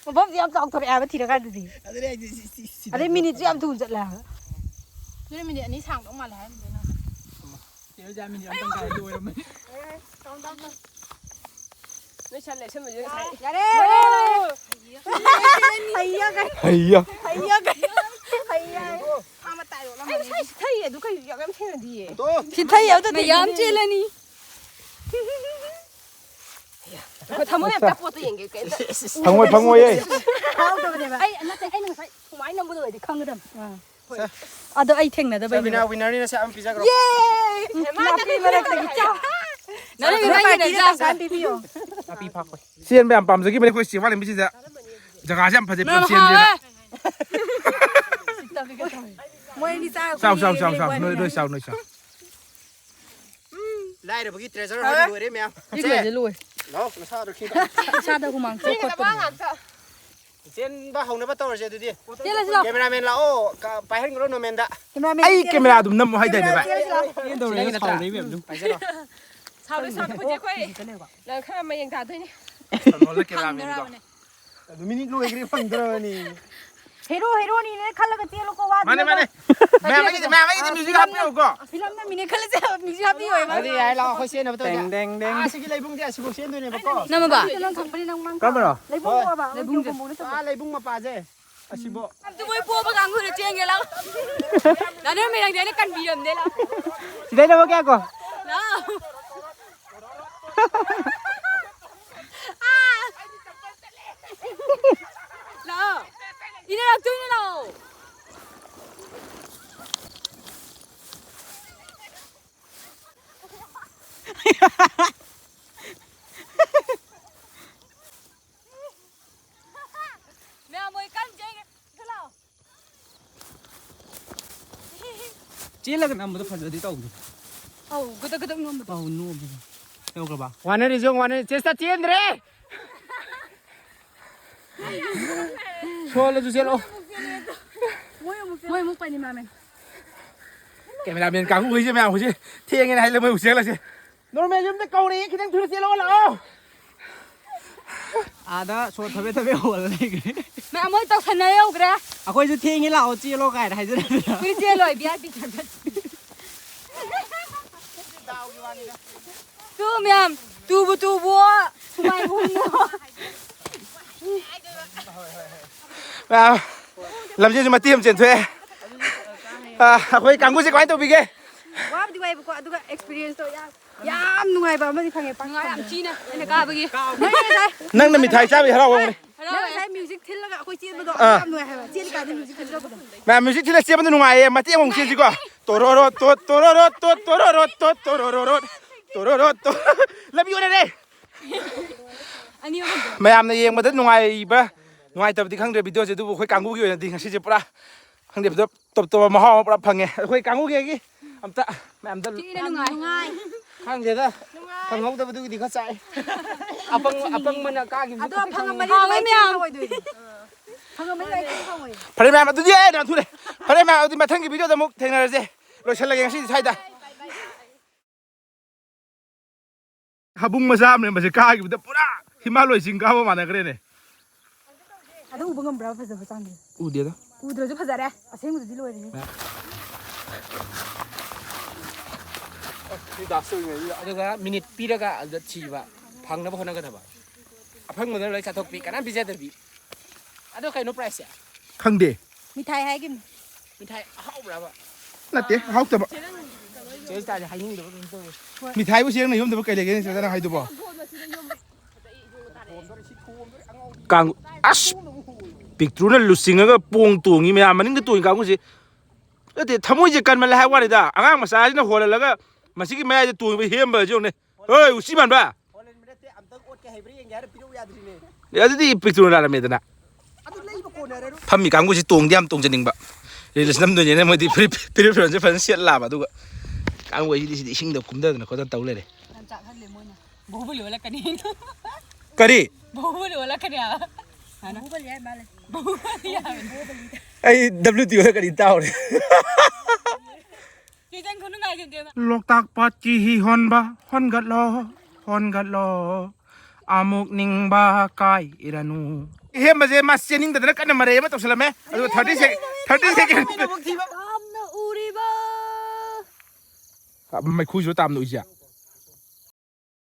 ꯃꯐꯝꯁꯦ ꯌꯥꯝ ꯆꯥꯎꯊꯣꯔꯛꯑꯦ ꯍꯥꯏꯕ ꯊꯤꯔꯀꯥꯟꯗꯗꯤ꯫ ꯑꯗꯨꯅꯦ ꯑꯩꯁꯦ ꯁꯤ, ꯁꯤ, ꯁꯤꯗ ꯑꯗꯩ ꯃꯤꯅꯤꯠꯁꯨ ꯌꯥꯝ ꯊꯨꯅ ꯆꯠꯂꯦ ꯍꯥꯏꯕ꯫ ꯅꯣꯏ ꯃꯤꯅꯤꯠ ꯑꯅꯤ ꯁꯥꯡꯗꯧ ꯃꯥꯜꯂꯦ ꯍꯥꯏꯔꯝꯕꯗꯨꯅ꯫ ꯆꯦ ꯔꯣꯖꯥ ꯃꯤꯅꯤꯠ ꯑꯝꯇꯪ ꯉꯥꯏꯔꯗꯤ ꯂꯣꯏꯔꯝꯃꯅꯤ꯫ ꯅꯣꯏ ꯁꯟ ꯂꯩꯁꯟꯕꯁꯦ ꯉꯁꯥꯏ꯫ ꯌꯥꯔꯦ! ꯍꯩꯌꯥ ꯀꯩ꯫ ꯍꯩꯌꯥ꯫ ꯍꯩꯌꯥ ꯀꯩ꯫ ꯍꯩꯌꯥ꯫ ꯐꯥ ꯃꯇꯥꯏ꯫ ꯑꯩ ꯉꯁꯥꯏ ꯁꯤꯊꯩꯌꯦ, ꯑꯗꯨ ꯀꯩ ꯌꯥꯝ ꯌꯥꯝ ꯊꯦꯡꯅꯗꯤꯌꯦ꯫ ꯇꯣ꯫ ꯁꯤꯊꯩ ꯌꯥꯎꯗ ꯃꯌꯥꯝ ꯆꯦꯜꯂꯅꯤ꯫ ꯑꯩꯈꯣꯏ ꯊꯃꯣꯏ ꯌꯥꯝ ꯆꯞꯄꯣꯠꯇꯣ ꯌꯦꯡꯒꯦ ꯀꯩꯝꯇ꯫ ꯐꯪꯉꯣꯏ, ꯐꯪꯉꯣꯏꯌꯦ꯫ ꯍꯥꯎꯗꯕꯅꯦꯕ꯫ ꯑꯩ ꯅꯠꯇꯦ, ꯑꯩꯅ ꯉꯁꯥꯏ ꯁꯨꯃꯥꯏꯅ ꯅꯝꯕꯗꯣ ꯑꯣꯏꯔꯗꯤ ꯈꯪꯒꯗꯕꯅꯤ꯫ ꯑꯗꯣ ꯑꯩ ꯊꯦꯡꯅꯗꯕꯩꯅꯦ꯫ ꯁꯕꯤꯅꯥ ꯋꯤꯟꯅꯔꯅꯤꯅ ꯁꯦ ꯑꯃ ꯄꯤꯖꯈ꯭ꯔꯣ꯫ ꯌꯦ! ꯅꯥꯄꯤ ꯃꯔꯛꯇꯒꯤ ꯆꯥ꯫ ꯅꯪ ꯅꯪ ꯅꯪ ꯄꯥꯔꯇꯤꯗ ꯅꯪ ꯇꯪꯈꯥꯏ ꯑꯃ ꯄꯤꯕꯤꯌꯣ꯫ ꯅꯥꯄꯤ ꯐꯥꯛꯄ꯫ ꯆꯦꯟꯕ ꯌꯥꯝ ꯄꯥꯝꯖꯈꯤꯕꯅꯦ ꯑꯩꯈꯣꯏ ꯆꯦ ꯋꯥꯠꯂꯝꯃꯤꯁꯤꯗ꯫ ꯖꯒꯥꯁꯦ ꯌꯥꯝ ꯐꯖꯩ, ꯃꯌꯥꯝ ꯄꯨꯂꯞ ꯆꯦꯟꯁꯦꯅ꯫ ꯍꯥꯎꯋꯦ꯫ ꯃꯣꯏ ꯑꯅꯤ ꯆꯥꯔ ꯆꯥꯎ, ꯆꯥꯎ, ꯆꯥꯎ, ꯆꯥꯎ꯫ ꯅꯣꯏ, ꯅꯣꯏ ꯆꯥꯎ, ꯅꯣꯏ ꯆꯥꯎ꯫ ꯂꯥꯏꯔꯕꯒꯤ ꯇ꯭ꯔꯦꯖꯔ ꯍꯟ ꯂꯣꯏꯔꯦ ꯃꯌꯥꯝ꯫ ꯁꯤ ꯂꯣꯏꯁꯦ ꯂꯣꯏ꯫ ꯂꯥꯛꯑꯣ, ꯅꯁꯥꯗꯣ ꯈꯤꯡ꯫ ꯏꯁꯥꯗ ꯍꯨꯃꯥꯡ ꯊꯣꯛ ꯈꯣꯠꯄꯗꯣ꯫ ꯆꯦꯟꯕ ꯍꯧꯅꯕ ꯇꯧꯔꯁꯦ ꯑꯗꯨꯗꯤ꯫ ꯆꯦꯜꯂꯁꯤ ꯂꯥꯛꯑꯣ꯫ ꯀꯦꯃꯦꯔꯥꯃꯦꯟ ꯂꯥꯛꯑꯣ, ꯀ-, ꯄꯥꯏꯍꯟꯈ꯭ꯔꯣ ꯅꯣꯔꯃꯦꯟꯗ꯫ ꯀꯦꯃꯦꯔꯥꯃꯦꯟ ꯑꯩ ꯆꯦꯜꯂꯁꯤ ꯀꯦꯃꯦꯔꯥ ꯂꯥꯛꯑꯣ꯫ ꯑꯗꯨꯝ ꯅꯝꯃꯣ ꯍꯥꯏꯗꯥꯏꯅꯦ ꯚꯥꯏ? ꯀꯦꯃꯦꯔꯥ ꯆꯦꯜꯂꯁꯤ ꯂꯥꯛꯑꯣ꯫ ꯆꯦꯟꯗꯧꯔꯦ, ꯁꯤꯗꯩ ꯅꯠꯇ꯭ꯔꯥ? ꯁꯥꯎꯗꯩ ꯃꯌꯥꯝꯗꯨ꯫ ꯄꯥꯏꯖꯔꯣ꯫ ꯁꯥꯎꯔꯣꯏ, ꯁꯥꯎꯔꯣꯏ, ꯍꯧꯖꯤꯛ ꯑꯩꯈꯣꯏ ꯅꯪ ꯈꯔ ꯃꯌꯦꯡ ꯇꯥꯗꯣꯏꯅꯦ꯫ ꯀꯩꯅꯣꯗ ꯀꯦꯃꯦꯔꯥꯃꯦꯟꯗꯣ꯫ ꯐꯪꯗꯣꯔꯕꯅꯦ꯫ ꯑꯗꯨ ꯃꯤꯅꯤꯠ ꯂꯣꯏꯈ꯭ꯔꯦ ꯐꯪꯗ꯭ꯔꯕꯅꯤ꯫ ꯍꯦꯔꯣ ꯍꯦꯔꯣꯅꯤꯅꯦ ꯈꯜꯂꯒ ꯆꯦꯜꯂꯨꯀꯣ, ꯋꯥꯗꯅꯕ꯫ ꯃꯥꯅꯦ, ꯃꯥꯅꯦ꯫ ꯃꯌꯥꯝ ꯑꯩꯒꯤꯗꯤ, ꯃꯌꯥꯝ ꯑꯩꯒꯤꯗꯤ ꯃ꯭ꯌꯨꯖꯤꯛ ꯍꯥꯞꯄꯤꯔꯛꯎꯀꯣ꯫ ꯐꯤꯂꯝꯅ ꯃꯤꯅꯦ ꯈꯜꯂꯁꯦ, ꯃ꯭ꯌꯨꯖꯤꯛ ꯍꯥꯞꯄꯤꯌꯣ ꯍꯥꯏꯕ꯫ ꯑꯗꯨꯗꯤ ꯌꯥꯏ, ꯂꯥꯛꯑꯣ, ꯑꯩꯈꯣꯏ ꯆꯦꯟꯅꯕ ꯇꯧꯁꯦ꯫ ꯗꯦꯡ, ꯗꯦꯡ, ꯗꯦꯡ꯫ ꯑꯥ, ꯁꯤꯒꯤ ꯂꯩꯕꯨꯡꯁꯦ ꯑꯁꯤꯐꯥꯎ ꯆꯦꯟꯗꯣꯏꯅꯦꯕꯀꯣ꯫ ꯅꯝꯃꯕ? ꯅꯪ ꯊꯝꯕꯅꯤ ꯅꯪ ꯃꯥꯡ ꯀꯔꯝꯕꯅꯣ? ꯂꯩꯕꯨꯡ ꯍꯣꯏ꯫ ꯎꯕ? ꯂꯩꯕꯨꯡꯁꯦ꯫ ꯂꯩꯕꯨꯡ ꯎꯕ ꯅꯠꯇ꯭ꯔꯣ? ꯑꯥ, ꯂꯩꯕꯨꯡ ꯃꯄꯥꯁꯦ꯫ ꯑꯁꯤꯕꯣ꯫ ꯑꯗꯨ ꯃꯣꯏ ꯄꯣꯕ ꯀꯥꯡꯕꯨꯗꯣ ꯆꯦꯟꯒꯦ ꯂꯥꯎ꯫ ꯗꯥ ꯅꯣꯔꯃꯦꯟ ꯅꯪꯗꯤ ꯑꯩꯅ ꯀꯟꯕꯤꯔꯝꯅꯦ ꯂꯥꯎ꯫ ꯁꯤꯗꯩꯅ ꯑꯃꯨꯛ ꯀꯌꯥ ꯀꯣ? ꯂꯥꯎ꯫ ꯑꯥ꯫ ꯂꯥꯎ꯫ ꯏꯟꯅꯔꯛꯇꯣꯏꯅꯦ ꯂꯥꯎ꯫ ꯃꯌꯥꯝ ꯃꯣꯏ ꯀꯟꯅ ꯆꯦꯟꯒ꯭ꯔꯦ꯫ ꯁꯤ ꯂꯥꯛꯑꯣ꯫ ꯆꯦꯜꯂꯒ ꯅꯝꯕꯗꯣ ꯐꯖꯗꯤ ꯇꯧꯕꯅꯦ꯫ ꯑꯧ, ꯒꯗꯛ ꯒꯗꯛ ꯅꯣꯝꯕꯗꯣ꯫ ꯑꯧ, ꯅꯣꯝꯕꯗꯣ꯫ ꯌꯧꯈ꯭ꯔꯕ? ꯋꯥꯅꯔꯤꯁꯦ ꯌꯦꯡꯉꯨ, ꯋꯥꯅꯔꯤ-, ꯆꯦꯁꯇꯥ ꯆꯦꯟꯗ꯭ꯔꯦ! ꯁꯣꯜꯂꯁꯨ ꯆꯦꯜꯂꯛꯑꯣ꯫ ꯃꯣꯏ ꯑꯃꯨꯛ ꯆꯦꯜꯂꯦ꯫ ꯃꯣꯏ ꯑꯃꯨꯛ ꯄꯥꯏꯅꯤ ꯃꯥꯃꯦ꯫ ꯀꯦꯃꯦꯔꯥꯃꯦꯟ ꯀꯥꯡꯕꯨꯈꯩꯁꯦ ꯃꯌꯥꯝ ꯍꯧꯖꯤꯛ ꯊꯦꯡꯉꯦꯅ ꯍꯥꯏ ꯂꯩ, ꯃꯣꯏ ꯑꯃꯨꯛ ꯆꯦꯜꯂꯁꯦ꯫ ꯅꯣꯔꯃꯦꯜ ꯌꯨꯝꯗ ꯀꯧꯔꯛꯑꯦ, ꯈꯤꯇꯪ ꯊꯨꯅ ꯆꯦꯜꯂꯛꯑꯣ ꯂꯥꯛꯑꯣ꯫ ꯑꯥꯗ ꯁꯣ ꯊꯕꯦ ꯊꯕꯦ ꯍꯣꯜꯂ ꯂꯩꯈ꯭ꯔꯦ꯫ ꯃꯌꯥꯝ ꯃꯣꯏ ꯇꯧꯁꯟꯅ ꯌꯧꯈ꯭ꯔꯦ꯫ ꯑꯩꯈꯣꯏꯁꯨ ꯊꯦꯡꯉꯦ ꯂꯥꯛꯑꯣ ꯆꯦꯜꯂꯣ ꯀꯥꯏꯅ ꯍꯥꯏꯖꯔꯝꯃꯦ꯫ ꯀꯨꯏ ꯆꯦꯜꯂꯣꯏ, ꯚꯤ ꯑꯥꯏ ꯄꯤ ꯆꯪꯉꯛꯀꯅꯤ꯫ ꯇꯨ ꯃꯌꯥꯝ, ꯇꯨꯕꯨ ꯇꯨꯕꯨ, ꯍꯨꯃꯥꯏꯕꯨ ꯍꯨꯝꯃꯨ꯫ ꯃꯌꯥꯝ, ꯂꯝꯖꯦꯜꯁꯨ ꯃꯇꯦꯛ ꯑꯃ ꯆꯦꯟꯊꯣꯛꯑꯦ꯫ ꯑ, ꯑꯩꯈꯣꯏ ꯀꯥꯡꯕꯨꯁꯦ ꯀꯃꯥꯏꯅ ꯇꯧꯕꯤꯒꯦ? ꯋꯥꯕꯨꯗꯤ ꯋꯥꯏꯕꯀꯣ, ꯑꯗꯨꯒ experience ꯇꯣ ꯌꯥꯝ, ꯌꯥꯝ ꯅꯨꯡꯉꯥꯏꯕ ꯑꯃꯗꯤ ꯐꯪꯉꯦ, ꯄꯥꯛ ꯅꯨꯡꯉꯥꯏ ꯌꯥꯝ ꯐꯪꯗꯦ꯫ ꯊꯤꯅ ꯑꯩꯅ ꯀꯥꯕꯒꯤ꯫ ꯅꯣꯏ ꯉꯁꯥꯏ ꯅꯪꯅ ꯃꯤꯊꯥꯏ ꯆꯥꯕꯒꯤ ꯍꯔꯥꯎꯕ ꯑꯃꯅꯤ꯫ ꯍꯔꯥꯎꯋꯦ꯫ ꯉꯁꯥꯏ music ꯊꯤꯜꯂꯒ ꯑꯩꯈꯣꯏ ꯆꯦꯟꯕꯗꯣ ꯑꯥ꯫ ꯌꯥꯝ ꯅꯨꯡꯉꯥꯏ ꯍꯥꯏꯕ꯫ ꯆꯦꯜꯂꯤꯀꯥꯟꯗ music ꯊꯤꯜꯂꯛꯄꯗꯣ꯫ ꯃꯌꯥꯝ music ꯊꯤꯜꯂ ꯆꯦꯟꯕꯗꯣ ꯅꯨꯡꯉꯥꯏꯌꯦ꯫ ꯃꯇꯦꯛ ꯑꯃꯨꯛ ꯆꯦꯟꯁꯤꯀꯣ꯫ ꯇꯣꯔꯣꯔꯣ ꯇꯣ, ꯇꯣꯔꯣꯔꯣ ꯇꯣ, ꯇꯣꯔꯣꯔꯣ ꯇꯣ, ꯇꯣꯔꯣꯔꯣ ꯇꯣ, ꯇꯣꯔꯣꯔꯣ ꯇꯣ꯫ ꯂꯝꯕꯤ ꯑꯣꯟꯅꯔꯦ꯫ ꯑꯅꯤ ꯑꯍꯨꯝ꯫ ꯃꯌꯥꯝꯅ ꯌꯦꯡꯕꯗ ꯅꯨꯡꯉꯥꯏꯕ, ꯅꯨꯡꯉꯥꯏꯇꯕꯗꯤ ꯈꯪꯗ꯭ꯔꯦ video ꯁꯦ, ꯑꯗꯨꯕꯨ ꯑꯩꯈꯣꯏ ꯀꯥꯡꯕꯨꯒꯤ ꯑꯣꯏꯅꯗꯤ ꯉꯁꯤꯁꯦ ꯄꯨꯔꯥ ꯈꯪꯗꯦ, video ꯇꯣꯞ ꯇꯣꯞꯄ ꯃꯍꯥꯎ ꯑꯃ ꯄꯨꯔꯥ ꯐꯪꯉꯦ꯫ ꯑꯩꯈꯣꯏ ꯀꯥꯡꯕꯨꯒꯤ ꯑꯩꯒꯤ ꯑꯝꯇ ꯃꯌꯥꯝꯗ ꯊꯤꯅ ꯅꯨꯡꯉꯥꯏ꯫ ꯈꯪꯗꯦꯗ, ꯐꯪꯍꯧꯗꯕꯗꯨꯒꯤꯗꯤ ꯈꯔ ꯆꯥꯛꯑꯦ꯫ ꯑꯄꯪ-, ꯑꯄꯪꯕꯅ ꯀꯥꯈꯤꯕꯗꯨ ꯑꯗꯣ ꯈꯛꯇ ꯐꯪꯉꯝꯃꯗꯤ ꯈꯪꯉꯦ꯫ ꯍꯥꯎꯋꯦ ꯅꯨꯡꯉꯥꯏꯇꯦ ꯃꯌꯥꯝ꯫ ꯐꯪꯉꯣꯏꯗꯣꯏꯅꯦ꯫ ꯐꯪꯉꯝꯃꯗꯤ ꯅꯨꯡꯉꯥꯏꯇꯦ ꯐꯪꯉꯣꯏ꯫ ꯐꯔꯦ ꯃꯌꯥꯝ, ꯑꯗꯨꯗꯤ ꯑꯩ ꯅꯥꯟꯊꯨꯔꯦ꯫ ꯐꯔꯦ ꯃꯌꯥꯝ, ꯑꯗꯨꯗꯤ ꯃꯊꯪꯒꯤ video ꯗ ꯑꯃꯨꯛ ꯊꯦꯡꯅꯔꯁꯦ꯫ ꯂꯣꯏꯁꯤꯜꯂꯒꯦ ꯉꯁꯤꯗꯤ ꯁ꯭ꯋꯥꯏꯗ꯫ ꯍꯥꯕꯨꯡ ꯃꯆꯥ ꯑꯃꯅꯦ ꯃꯁꯤ ꯀꯥꯈꯤꯕꯗ ꯄꯨꯔꯥ ꯍꯤꯃꯥꯂꯣꯏ ꯆꯤꯡ ꯀꯥꯕ ꯃꯥꯟꯅꯈ꯭ꯔꯦꯅꯦ꯫ ꯑꯗꯨ ꯎꯕ ꯉꯝꯕ꯭ꯔꯥ ꯐꯖꯕ ꯆꯥꯡꯗꯤ? ꯎꯗꯦꯗ꯫ ꯎꯗ꯭ꯔꯁꯨ ꯐꯖꯔꯦ꯫ ꯑꯁꯦꯡꯕꯗꯨꯗꯤ ꯂꯣꯏꯔꯦꯍꯦ꯫ ꯑꯗꯨꯒ ꯃꯤꯅꯤꯠ ꯄꯤꯔꯒ ꯑꯗꯨꯗ ꯊꯤꯕ, ꯐꯪꯅꯕ ꯍꯣꯠꯅꯒꯗꯕ꯫ ꯑꯐꯪꯕꯗ ꯂꯣꯏ ꯆꯥꯊꯣꯛꯄꯤ, ꯀꯅꯥꯝ ꯄꯤꯖꯗꯕꯤ꯫ ꯑꯗꯣ ꯀꯩꯅꯣ prize ꯁꯦ? ꯈꯪꯗꯦ꯫ ꯃꯤꯊꯥꯏ ꯍꯥꯏꯒꯤꯝꯅꯤ꯫ ꯃꯤꯊꯥꯏ ꯑꯍꯥꯎꯕ꯭ꯔꯕ? ꯅꯠꯇꯦ, ꯑꯍꯥꯎꯇꯕ꯫ ꯆꯦ ꯇꯥꯗꯤ ꯍꯥꯏꯅꯤꯡꯗꯕ ꯀꯩꯅꯣ ꯇꯧꯋꯦ꯫ ꯃꯤꯊꯥꯏꯕꯨ ꯆꯦꯡꯅ ꯌꯣꯝꯗꯕ ꯀꯩ ꯂꯩꯒꯦꯅꯦ ꯆꯦ ꯇꯥꯅ ꯍꯥꯏꯗꯨꯕꯣ? ꯀꯥꯡ-, ꯑꯁ! ꯄꯤꯛꯇ꯭ꯔꯨꯅ ꯂꯨꯆꯤꯡꯉꯒ ꯄꯣꯡ ꯇꯣꯡꯉꯤ ꯃꯌꯥꯝ ꯃꯅꯤꯡꯗ ꯇꯣꯡꯉꯤ ꯀꯥꯡꯕꯨꯁꯦ꯫ ꯅꯠꯇꯦ, ꯊꯃꯣꯏꯁꯦ ꯀꯟꯃꯜꯂꯦ ꯍꯥꯏ ꯋꯥꯅꯤꯗ꯫ ꯑꯉꯥꯡ ꯃꯆꯥꯁꯤꯅ ꯍꯣꯜꯍꯜꯂꯒ ꯃꯁꯤꯒꯤ ꯃꯌꯥꯏꯗ ꯇꯣꯡꯉꯤꯕ ꯍꯦꯝꯕꯁꯦ ꯌꯦꯡꯉꯨꯅꯦ꯫ ꯍꯣꯏ, ꯎꯆꯤ ꯃꯥꯟꯕ꯫ ꯍꯣꯜꯍꯟꯕ ꯅꯠꯇꯦ, ꯑꯝꯇꯪ ꯑꯣꯠꯀꯦ ꯍꯩꯕ꯭ꯔꯥ ꯌꯦꯡꯒꯦ ꯍꯥꯏꯔ ꯄꯤꯔꯛꯎ ꯌꯥꯗ꯭ꯔꯤꯅꯦ꯫ ꯑꯦ, ꯑꯗꯨꯗꯤ ꯄꯤꯛꯇ꯭ꯔꯨꯅ ꯂꯥꯜꯂꯝꯃꯦꯗꯅ꯫ ꯑꯗꯨ ꯂꯩꯕ ꯀꯣꯟꯅꯔꯔꯣꯏ꯫ ꯐꯝꯃꯤ ꯀꯥꯡꯕꯨꯁꯤ ꯇꯣꯡꯗꯤ ꯌꯥꯝ ꯇꯣꯡꯖꯅꯤꯡꯕ꯫ Reels ꯅꯝꯗꯣꯏꯅꯦꯅ ꯃꯣꯏꯗꯤ ꯐꯨꯔꯤꯠ, ꯐꯨꯔꯤꯠ ꯐꯤꯔꯣꯜꯁꯦ ꯐꯖꯅ ꯁꯦꯠꯂꯥꯕ꯫ ꯑꯗꯨꯒ ꯀꯥꯡꯕꯨ ꯑꯩꯁꯤꯗꯤ ꯁꯤꯗꯤ ꯏꯁꯤꯡꯗ ꯀꯨꯝꯊꯗꯅ ꯈꯣꯠꯇꯅ ꯇꯧ ꯂꯩꯔꯦ꯫ ꯌꯥꯝ ꯆꯥꯛꯍꯜꯂꯦ ꯃꯣꯏꯅ꯫ ꯕꯥꯍꯨꯕꯂꯤ ꯑꯣꯜꯂꯛꯀꯅꯤ꯫ ꯀꯔꯤ? ꯕꯥꯍꯨꯕꯂꯤ ꯑꯣꯜꯂꯛꯀꯅꯤ ꯍꯥꯏꯕ꯫ ꯕꯥꯍꯨꯕꯂꯤ ꯍꯥꯏ ꯃꯥꯜꯂꯦ꯫ ꯕꯥꯍꯨꯕꯂꯤ ꯍꯥꯏꯕ꯫ ꯑꯩ W T O ꯗ ꯀꯔꯤ ꯇꯥꯎꯔꯦ? ꯆꯦ ꯆꯪ ꯈꯨꯅꯨꯡꯉꯥꯏꯁꯤꯗꯤ꯫ ꯂꯣꯛꯇꯥꯛ ꯄꯥꯠꯀꯤ ꯍꯤ ꯍꯣꯟꯕ ꯍꯣꯟꯒꯠꯂꯣ, ꯍꯣꯟꯒꯠꯂꯣ, ꯑꯃꯨꯛ ꯅꯤꯡꯕ ꯀꯥꯏꯔꯅꯨ꯫ ꯏꯍꯦꯝꯕꯁꯦ ꯃꯥ ꯆꯦꯟꯅꯤꯡꯗꯗꯅ ꯀꯟꯅ ꯃꯔꯩ ꯑꯃ ꯇꯧꯁꯜꯂꯝꯃꯦ꯫ ꯑꯗꯨꯒ thirty sec-, thirty second꯫ ꯇꯥꯝꯅ ꯎꯔꯤꯕ꯫ ꯃꯩꯈꯨꯁꯨ ꯇꯥꯝꯅ ꯎꯏꯁꯦ꯫